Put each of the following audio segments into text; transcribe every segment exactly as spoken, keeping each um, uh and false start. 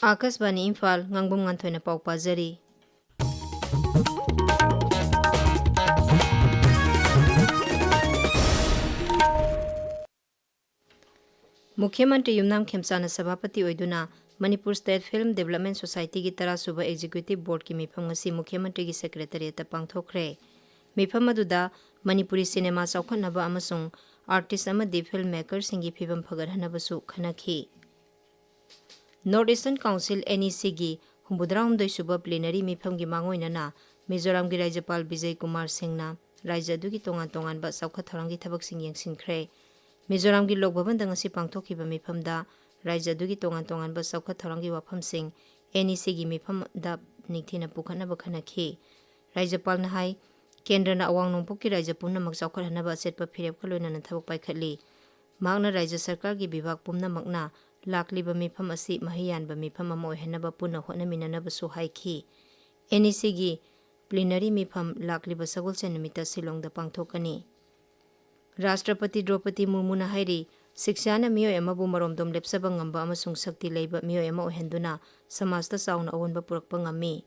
ꯑꯥꯀꯥꯁꯕꯥꯅꯤ ꯏꯝꯐꯥꯜ, ꯉꯥꯡꯕꯝ ꯉꯥꯟꯊꯣꯏꯅ ꯄꯥꯎ ꯄꯥꯖꯔꯤ꯫ ꯃꯨꯈ꯭ꯌ ꯃꯟꯇ꯭ꯔꯤ ꯌꯨꯝꯅꯥꯝ ꯈꯦꯝꯆꯥꯅ ꯁꯚꯥꯄꯇꯤ ꯑꯣꯏꯗꯨꯅ ꯃꯅꯤꯄꯨꯔ ꯁ꯭ꯇꯦꯠ ꯐꯤꯜꯝ ꯗꯤꯕꯦꯂꯞꯃꯦꯟ ꯁꯣꯁꯥꯏꯇꯤꯒꯤ ꯇꯔꯥꯁꯨꯕ ꯑꯦꯛꯖꯤꯀ꯭ꯌꯨꯇꯤꯚ ꯕꯣꯔꯗꯀꯤ ꯃꯤꯐꯝ ꯉꯁꯤ ꯃꯨꯈ꯭ꯌ ꯃꯟꯇ꯭ꯔꯤꯒꯤ ꯁꯦꯀ꯭ꯔꯦꯇꯔꯤꯌꯦꯠꯇ ꯄꯥꯡꯊꯣꯛꯈ꯭ꯔꯦ꯫ ꯃꯤꯐꯝ ꯑꯗꯨꯗ ꯃꯅꯤꯄꯨꯔꯤ ꯁꯤꯅꯦꯃꯥ ꯆꯥꯎꯈꯠꯅꯕ ꯑꯃꯁꯨꯡ ꯑꯥꯔꯇꯤꯁ ꯑꯃꯗꯤ ꯐꯤꯜꯝ ꯃꯦꯀꯔꯁꯤꯡꯒꯤ ꯐꯤꯕꯝ ꯐꯒꯠꯍꯟꯅꯕꯁꯨ ꯈꯟꯅꯈꯤ꯫ ꯅꯣꯔꯠ ꯏꯁꯇꯔꯟ ꯀꯥꯎꯟꯁꯤꯜ, NECꯒꯤ ꯍꯨꯝꯐꯨꯇꯔꯥꯍꯨꯝꯗꯣꯏ ꯁꯨꯕ ꯄ꯭ꯂꯤꯅꯔꯤ ꯃꯤꯐꯝꯒꯤ ꯃꯥꯡꯑꯣꯏꯅꯅ ꯃꯤꯖꯣꯔꯥꯝꯒꯤ ꯔꯥꯖ꯭ꯌꯄꯥꯜ ꯕꯤꯖꯌ ꯀꯨꯃꯥꯔ ꯁꯤꯡꯅ ꯔꯥꯖ꯭ꯌ ꯑꯗꯨꯒꯤ ꯇꯣꯉꯥꯟ ꯇꯣꯉꯥꯟꯕ ꯆꯥꯎꯈꯠ ꯊꯧꯔꯥꯡꯒꯤ ꯊꯕꯛꯁꯤꯡ ꯌꯦꯡꯁꯤꯟꯈ꯭ꯔꯦ꯫ ꯃꯤꯖꯣꯔꯥꯝꯒꯤ ꯂꯣꯛ ꯚꯕꯟꯗ ꯉꯁꯤ ꯄꯥꯡꯊꯣꯛꯈꯤꯕ ꯃꯤꯐꯝꯗ ꯔꯥꯖ꯭ꯌ ꯑꯗꯨꯒꯤ ꯇꯣꯉꯥꯟ ꯇꯣꯉꯥꯟꯕ ꯆꯥꯎꯈꯠ ꯊꯧꯔꯥꯡꯒꯤ ꯋꯥꯐꯝꯁꯤꯡ NECꯒꯤ ꯃꯤꯐꯝꯗ ꯅꯤꯡꯊꯤꯅ ꯄꯨꯈꯠꯅꯕ ꯈꯟꯅꯈꯤ꯫ ꯔꯥꯖ꯭ꯌꯄꯥꯜꯅ ꯍꯥꯏ, ꯀꯦꯟꯗ꯭ꯔꯅ ꯑꯋꯥꯡ ꯅꯣꯡꯄꯣꯛꯀꯤ ꯔꯥꯖ꯭ꯌ ꯄꯨꯝꯅꯃꯛ ꯆꯥꯎꯈꯠꯍꯟꯅꯕ ꯑꯆꯦꯠꯄ ꯐꯤꯔꯦꯞꯀ ꯂꯣꯏꯅꯅ ꯊꯕꯛ ꯄꯥꯏꯈꯠꯂꯤ꯫ ꯃꯍꯥꯛꯅ ꯔꯥꯖ꯭ꯌ ꯁꯔꯀꯥꯔꯒꯤ ꯕꯤꯚꯥꯒ ꯄꯨꯝꯅꯃꯛꯅ ꯂꯥꯛꯂꯤꯕ ꯃꯤꯐꯝ ꯑꯁꯤ ꯃꯍꯩ ꯌꯥꯟꯕ ꯃꯤꯐꯝ ꯑꯃ ꯑꯣꯏꯍꯟꯅꯕ ꯄꯨꯟꯅ ꯍꯣꯠꯅꯃꯤꯟꯅꯅꯕꯁꯨ ꯍꯥꯏꯈꯤ꯫ NECꯒꯤ ꯄ꯭ꯂꯤꯅꯔꯤ ꯃꯤꯐꯝ ꯂꯥꯛꯂꯤꯕ ꯁꯒꯣꯜꯁꯦꯟ ꯅꯨꯃꯤꯠꯇ ꯁꯤꯂꯣꯡꯗ ꯄꯥꯡꯊꯣꯛꯀꯅꯤ꯫ ꯔꯥꯁꯇ꯭ꯔꯄꯇꯤ ꯗ꯭ꯔꯧꯄꯗꯤ ꯃꯨꯔꯃꯨꯅ ꯍꯥꯏꯔꯤ, ꯁꯤꯛꯁꯥꯅ ꯃꯤꯑꯣꯏ ꯑꯃꯕꯨ ꯃꯔꯣꯝꯗꯣꯝ ꯂꯦꯞꯆꯕ ꯉꯝꯕ ꯑꯃꯁꯨꯡ ꯁꯛꯇꯤ ꯂꯩꯕ ꯃꯤꯑꯣꯏ ꯑꯃ ꯑꯣꯏꯍꯟꯗꯨꯅ ꯁꯃꯥꯖꯇ ꯆꯥꯎꯅ ꯑꯑꯣꯟꯕ ꯄꯨꯔꯛꯄ ꯉꯝꯃꯤ꯫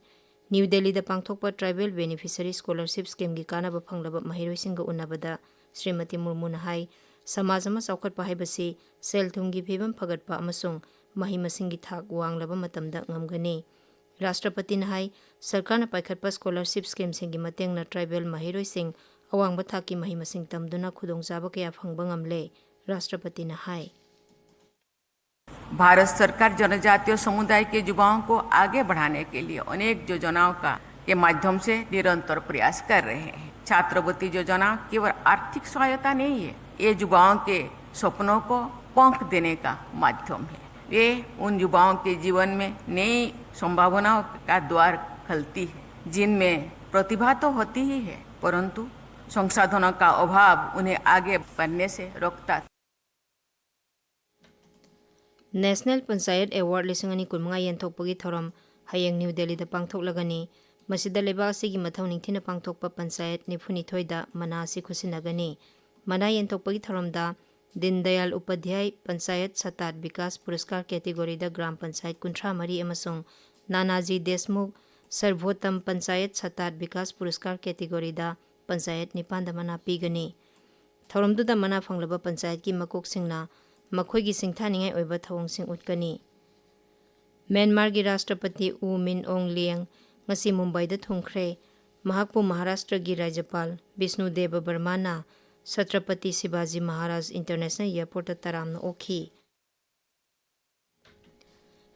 ꯅ꯭ꯌꯨ ꯗꯦꯜꯂꯤꯗ ꯄꯥꯡꯊꯣꯛꯄ Tribal Beneficiary Scholarship Schemeꯒꯤ ꯀꯥꯟꯅꯕ ꯐꯪꯂꯕ ꯃꯍꯩꯔꯣꯏꯁꯤꯡꯒ ꯎꯅꯕꯗ ꯁ꯭ꯔꯤꯃꯇꯤ ꯃꯨꯔꯃꯨꯅ ꯍꯥꯏ, ꯁꯃꯥꯖ ꯑꯃ ꯆꯥꯎꯈꯠꯄ ꯍꯥꯏꯕꯁꯤ ꯁꯦꯜ ꯊꯨꯝꯒꯤ ꯐꯤꯕꯝ ꯐꯒꯠꯄ ꯑꯃꯁꯨꯡ ꯃꯍꯩ ꯃꯁꯤꯡꯒꯤ ꯊꯥꯛ ꯋꯥꯡꯂꯕ ꯃꯇꯝꯗ ꯉꯝꯒꯅꯤ꯫ ꯔꯥꯁꯇ꯭ꯔꯄꯇꯤꯅ ꯍꯥꯏ, ꯁꯔꯀꯥꯔꯅ ꯄꯥꯏꯈꯠꯄ scholarship schemeꯁꯤꯡꯒꯤ ꯃꯇꯦꯡꯅ tribal ꯃꯍꯩꯔꯣꯏꯁꯤꯡ ꯑꯋꯥꯡꯕ ꯊꯥꯛꯀꯤ ꯃꯍꯩ ꯃꯁꯤꯡ ꯇꯝꯗꯨꯅ ꯈꯨꯗꯣꯡꯆꯥꯕ ꯀꯌꯥ ꯐꯪꯕ ꯉꯝꯂꯦ, ꯔꯥꯁꯇ꯭ꯔꯄꯇꯤꯅ ꯍꯥꯏ꯫ भारत सरकार जनजातीय समुदाय के युवाओं को आगे बढ़ाने के लिए अनेक योजनाओं का, के माध्यम से निरंतर प्रयास कर रहे हैं। छात्रवृत्ति योजना केवल आर्थिक सहायता नहीं है, ये युवाओं के सपनों को पंख देने का माध्यम है। ये उन युवाओं के जीवन में नई संभावनाओं का द्वार खोलती है, जिनमें प्रतिभा तो होती ही है, परंतु संसाधनों का अभाव उन्हें आगे बढ़ने से रोकता। National Panchayat Award ꯂꯤꯁꯤꯡ ꯑꯅꯤ ꯀꯨꯟꯃꯉꯥ ꯌꯦꯟꯊꯣꯛꯄꯒꯤ ꯊꯧꯔꯝ ꯍꯌꯦꯡ ꯅ꯭ꯌꯨ ꯗꯦꯜꯂꯤꯗ ꯄꯥꯡꯊꯣꯛꯂꯒꯅꯤ꯫ ꯃꯁꯤꯗ ꯂꯩꯕꯥꯛ ꯑꯁꯤꯒꯤ ꯃꯊꯧ ꯅꯤꯡꯊꯤꯅ ꯄꯥꯡꯊꯣꯛꯄ ꯄꯟꯆꯥꯌꯠ ꯅꯤꯐꯨꯅꯤꯊꯣꯏꯗ ꯃꯅꯥ ꯑꯁꯤ ꯈꯨꯠꯁꯤꯟꯅꯒꯅꯤ꯫ ꯃꯅꯥ ꯌꯦꯟꯊꯣꯛꯄꯒꯤ ꯊꯧꯔꯝꯗ ꯗꯤꯟ ꯗꯌꯥꯜ ꯎꯄꯥꯙ꯭ꯌꯥꯌ ꯄꯟꯆꯥꯌꯠ ꯁꯇꯥꯠ ꯕꯤꯀꯥꯁ ꯄꯨꯔꯁꯀꯥꯔ ꯀꯦꯇꯤꯒꯣꯔꯤꯗ ꯒ꯭ꯔꯥꯝ ꯄꯟꯆꯥꯌꯠ ꯀꯨꯟꯊ꯭ꯔꯥ ꯃꯔꯤ ꯑꯃꯁꯨꯡ ꯅꯥꯅꯥꯖꯤ ꯗꯦꯁꯃꯨꯈ ꯁꯔꯚꯣꯠꯇꯝ ꯄꯟꯆꯥꯌꯠ ꯁꯇꯥꯠ ꯕꯤꯀꯥꯁ ꯄꯨꯔꯁꯀꯥꯔ ꯀꯦꯇꯤꯒꯣꯔꯤꯗ ꯄꯟꯆꯥꯌꯠ ꯅꯤꯄꯥꯟꯗ ꯃꯅꯥ ꯄꯤꯒꯅꯤ꯫ ꯊꯧꯔꯝꯗꯨꯗ ꯃꯅꯥ ꯐꯪꯂꯕ ꯄꯟꯆꯥꯌꯠꯀꯤ ꯃꯀꯣꯛꯁꯤꯡꯅ ꯃꯈꯣꯏꯒꯤ ꯁꯤꯡꯊꯥꯅꯤꯡꯉꯥꯏ ꯑꯣꯏꯕ ꯊꯧꯑꯣꯡꯁꯤꯡ ꯎꯠꯀꯅꯤ꯫ ꯃ꯭ꯌꯥꯟꯃꯥꯔꯒꯤ ꯔꯥꯁꯇ꯭ꯔꯄꯇꯤ ꯎ ꯃꯤꯟ ꯑꯣꯡ ꯂꯤꯌꯦꯡ ꯉꯁꯤ ꯃꯨꯝꯕꯥꯏꯗ ꯊꯨꯡꯈ꯭ꯔꯦ꯫ ꯃꯍꯥꯛꯄꯨ ꯃꯍꯥꯔꯥꯁꯇ꯭ꯔꯒꯤ ꯔꯥꯖ꯭ꯌꯄꯥꯜ ꯕꯤꯁꯅꯨ ꯗꯦꯕ ꯕꯔꯃꯥꯅ ꯁꯇ꯭ꯔꯄꯇꯤ ꯁꯤꯕꯥꯖꯤ ꯃꯍꯥꯔꯥꯖ ꯏꯟꯇꯔꯅꯦꯁꯅꯦꯜ ꯑꯦꯌꯔꯄꯣꯔꯠꯇ ꯇꯔꯥꯝꯅ ꯑꯣꯛꯈꯤ꯫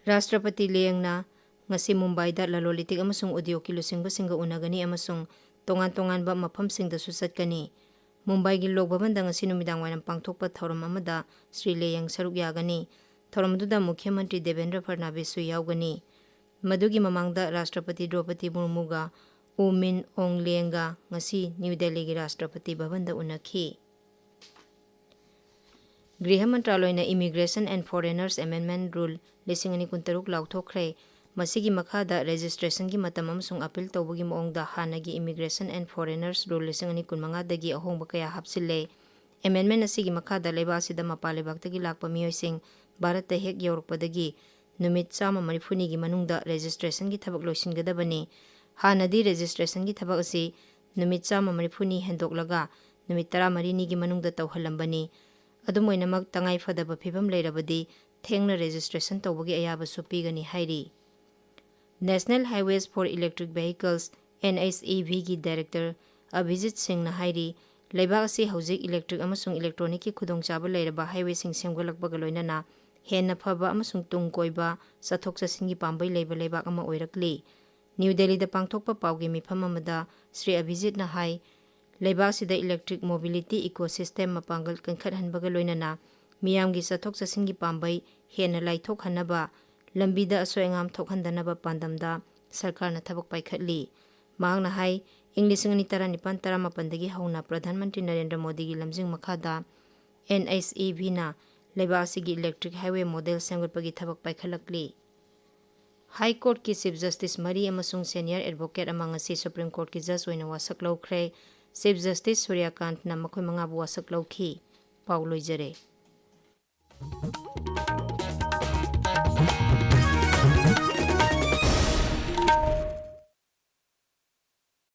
ꯔꯥꯁꯇ꯭ꯔꯄꯇꯤ ꯂꯦꯡꯅ ꯉꯁꯤ ꯃꯨꯝꯕꯥꯏꯗ ꯂꯂꯣꯟ ꯏꯇꯤꯛ ꯑꯃꯁꯨꯡ ꯎꯗ꯭ꯌꯣꯒꯀꯤ ꯂꯨꯆꯤꯡꯕꯁꯤꯡꯒ ꯎꯅꯒꯅꯤ ꯑꯃꯁꯨꯡ ꯇꯣꯉꯥꯟ ꯇꯣꯉꯥꯟꯕ ꯃꯐꯝꯁꯤꯡꯗꯁꯨ ꯆꯠꯀꯅꯤ꯫ ꯃꯨꯝꯕꯥꯏꯒꯤ ꯂꯣꯛ ꯚꯕꯟꯗ ꯉꯁꯤ ꯅꯨꯃꯤꯗꯥꯡꯋꯥꯏꯔꯝ ꯄꯥꯡꯊꯣꯛꯄ ꯊꯧꯔꯝ ꯑꯃꯗ ꯁ꯭ꯔꯤ ꯂꯦꯌꯪ ꯁꯔꯨꯛ ꯌꯥꯒꯅꯤ꯫ ꯊꯧꯔꯝ ꯑꯗꯨꯗ ꯃꯨꯈ꯭ꯌ ꯃꯟꯇ꯭ꯔꯤ ꯗꯦꯕꯦꯟꯗ꯭ꯔ ꯐꯔꯅꯥꯕꯤꯁꯁꯨ ꯌꯥꯎꯒꯅꯤ꯫ ꯃꯗꯨꯒꯤ ꯃꯃꯥꯡꯗ ꯔꯥꯁꯇ꯭ꯔꯄꯇꯤ ꯗ꯭ꯔꯧꯄꯗꯤ ꯃꯨꯔꯃꯨꯒ ꯎ ꯃꯤꯟ ꯑꯣꯡ ꯂꯦꯡꯒ ꯉꯁꯤ ꯅ꯭ꯌꯨ ꯗꯦꯜꯂꯤꯒꯤ ꯔꯥꯁꯇ꯭ꯔꯄꯇꯤ ꯚꯕꯟꯗ ꯎꯅꯈꯤ꯫ ꯒ꯭ꯔꯤꯍ ꯃꯟꯇ꯭ꯔꯥꯂꯣꯏꯅ Immigration and Foreigners Amendment Rule ꯂꯤꯁꯤꯡ ꯑꯅꯤ ꯀꯨꯟꯇꯔꯨꯛ ꯂꯥꯎꯊꯣꯛꯈ꯭ꯔꯦ꯫ ꯃꯁꯤꯒꯤ ꯃꯈꯥꯗ ꯔꯦꯖꯤꯁꯇ꯭ꯔꯦꯁꯟꯒꯤ ꯃꯇꯝ ꯑꯃꯁꯨꯡ ꯑꯄꯤꯜ ꯇꯧꯕꯒꯤ ꯃꯑꯣꯡꯗ ꯍꯥꯟꯅꯒꯤ Immigration and Foreigners Rule ꯂꯤꯁꯤꯡ ꯑꯅꯤ ꯀꯨꯟꯃꯉꯥꯗꯒꯤ ꯑꯍꯣꯡꯕ ꯀꯌꯥ ꯍꯥꯞꯆꯤꯜꯂꯦ꯫ ꯑꯦꯃꯦꯟꯃꯦꯟ ꯑꯁꯤꯒꯤ ꯃꯈꯥꯗ ꯂꯩꯕꯥꯛ ꯑꯁꯤꯗ ꯃꯄꯥꯟ ꯂꯩꯕꯥꯛꯇꯒꯤ ꯂꯥꯛꯄ ꯃꯤꯑꯣꯏꯁꯤꯡ ꯚꯥꯔꯠꯇ ꯍꯦꯛ ꯌꯧꯔꯛꯄꯗꯒꯤ ꯅꯨꯃꯤꯠ ꯆꯥꯝꯃ ꯃꯔꯤꯐꯨꯅꯤꯒꯤ ꯃꯅꯨꯡꯗ ꯔꯦꯖꯤꯁꯇ꯭ꯔꯦꯁꯟꯒꯤ ꯊꯕꯛ ꯂꯣꯏꯁꯤꯟꯒꯗꯕꯅꯤ꯫ ꯍꯥꯟꯅꯗꯤ ꯔꯦꯖꯤꯁꯇ꯭ꯔꯦꯁꯟꯒꯤ ꯊꯕꯛ ꯑꯁꯤ ꯅꯨꯃꯤꯠ ꯆꯥꯝꯃ ꯃꯔꯤꯐꯨꯅꯤ ꯍꯦꯟꯗꯣꯛꯂꯒ ꯅꯨꯃꯤꯠ ꯇꯔꯥꯃꯔꯤꯅꯤꯒꯤ ꯃꯅꯨꯡꯗ ꯇꯧꯍꯜꯂꯝꯕꯅꯤ꯫ ꯑꯗꯨꯝ ꯑꯣꯏꯅꯃꯛ, ꯇꯉꯥꯏ ꯐꯗꯕ ꯐꯤꯚꯝ ꯂꯩꯔꯕꯗꯤ ꯊꯦꯡꯅ ꯔꯦꯖꯤꯁꯇ꯭ꯔꯦꯁꯟ ꯇꯧꯕꯒꯤ ꯑꯌꯥꯕꯁꯨ ꯄꯤꯒꯅꯤ ꯍꯥꯏꯔꯤ꯫ National Highways for Electric Vehicles, N H E Vꯒꯤ ꯗꯥꯏꯔꯦꯛꯇꯔ ꯑꯚꯤꯖꯤꯠ ꯁꯤꯡꯅ ꯍꯥꯏꯔꯤ, ꯂꯩꯕꯥꯛ ꯑꯁꯤ ꯍꯧꯖꯤꯛ ꯏꯂꯦꯛꯇ꯭ꯔꯤꯛ ꯑꯃꯁꯨꯡ ꯏꯂꯦꯛꯇ꯭ꯔꯣꯅꯤꯛꯀꯤ ꯈꯨꯗꯣꯡꯆꯥꯕ ꯂꯩꯔꯕ ꯍꯥꯏꯋꯦꯁꯤꯡ ꯁꯦꯝꯒꯠꯂꯛꯄꯒ ꯂꯣꯏꯅꯅ ꯍꯦꯟꯅ ꯐꯕ ꯑꯃꯁꯨꯡ ꯇꯨꯡ ꯀꯣꯏꯕ ꯆꯠꯊꯣꯛ ꯆꯠꯁꯤꯟꯒꯤ ꯄꯥꯝꯕꯩ ꯂꯩꯕ ꯂꯩꯕꯥꯛ ꯑꯃ ꯑꯣꯏꯔꯛꯂꯤ꯫ ꯅ꯭ꯌꯨ ꯗꯦꯜꯂꯤꯗ ꯄꯥꯡꯊꯣꯛꯄ ꯄꯥꯎꯒꯤ ꯃꯤꯐꯝ ꯑꯃꯗ ꯁ꯭ꯔꯤ ꯑꯚꯤꯖꯤꯠꯅ ꯍꯥꯏ, ꯂꯩꯕꯥꯛ ꯑꯁꯤꯗ electric mobility ecosystem ꯃꯄꯥꯡꯒꯜ ꯀꯟꯈꯠꯍꯟꯕꯒ ꯂꯣꯏꯅꯅ ꯃꯤꯌꯥꯝꯒꯤ ꯆꯠꯊꯣꯛ ꯆꯠꯁꯤꯟꯒꯤ ꯄꯥꯝꯕꯩ ꯍꯦꯟꯅ ꯂꯥꯏꯊꯣꯛꯍꯟꯅꯕ, ꯂꯝꯕꯤꯗ ꯑꯁꯣꯏ ꯑꯉꯥꯝ ꯊꯣꯛꯍꯟꯗꯅꯕ ꯄꯥꯟꯗꯝꯗ ꯁꯔꯀꯥꯔꯅ ꯊꯕꯛ ꯄꯥꯏꯈꯠꯂꯤ꯫ ꯃꯍꯥꯛꯅ ꯍꯥꯏ, ꯏꯪ ꯂꯤꯁꯤꯡ ꯑꯅꯤ ꯇꯔꯥꯅꯤꯄꯥꯟ ꯇꯔꯥꯃꯥꯄꯟꯗꯒꯤ ꯍꯧꯅ ꯄ꯭ꯔꯙꯥꯟ ꯃꯟꯇ꯭ꯔꯤ ꯅꯔꯦꯟꯗ꯭ꯔ ꯃꯣꯗꯤꯒꯤ ꯂꯝꯖꯤꯡ ꯃꯈꯥꯗ N H E Vꯅ ꯂꯩꯕꯥꯛ ꯑꯁꯤꯒꯤ electric highway model ꯁꯦꯝꯒꯠꯄꯒꯤ ꯊꯕꯛ ꯄꯥꯏꯈꯠꯂꯛꯂꯤ꯫ ꯍꯥꯏ ꯀꯣꯔꯠꯀꯤ ꯆꯤꯐ ꯖꯁꯇꯤꯁ ꯃꯔꯤ ꯑꯃꯁꯨꯡ ꯁꯦꯅꯤꯌꯔ ꯑꯦꯗꯚꯣꯀꯦꯠ ꯑꯃ ꯉꯁꯤ ꯁꯨꯄ꯭ꯔꯤꯝ ꯀꯣꯔꯠꯀꯤ ꯖꯖ ꯑꯣꯏꯅ ꯋꯥꯁꯛ ꯂꯧꯈ꯭ꯔꯦ꯫ ꯆꯤꯐ ꯖꯁꯇꯤꯁ ꯁꯨꯔ꯭ꯌꯀꯥꯟꯠꯅ ꯃꯈꯣꯏ ꯃꯉꯥꯕꯨ ꯋꯥꯁꯛ ꯂꯧꯈꯤ꯫ ꯄꯥꯎ ꯂꯣꯏꯖꯔꯦ꯫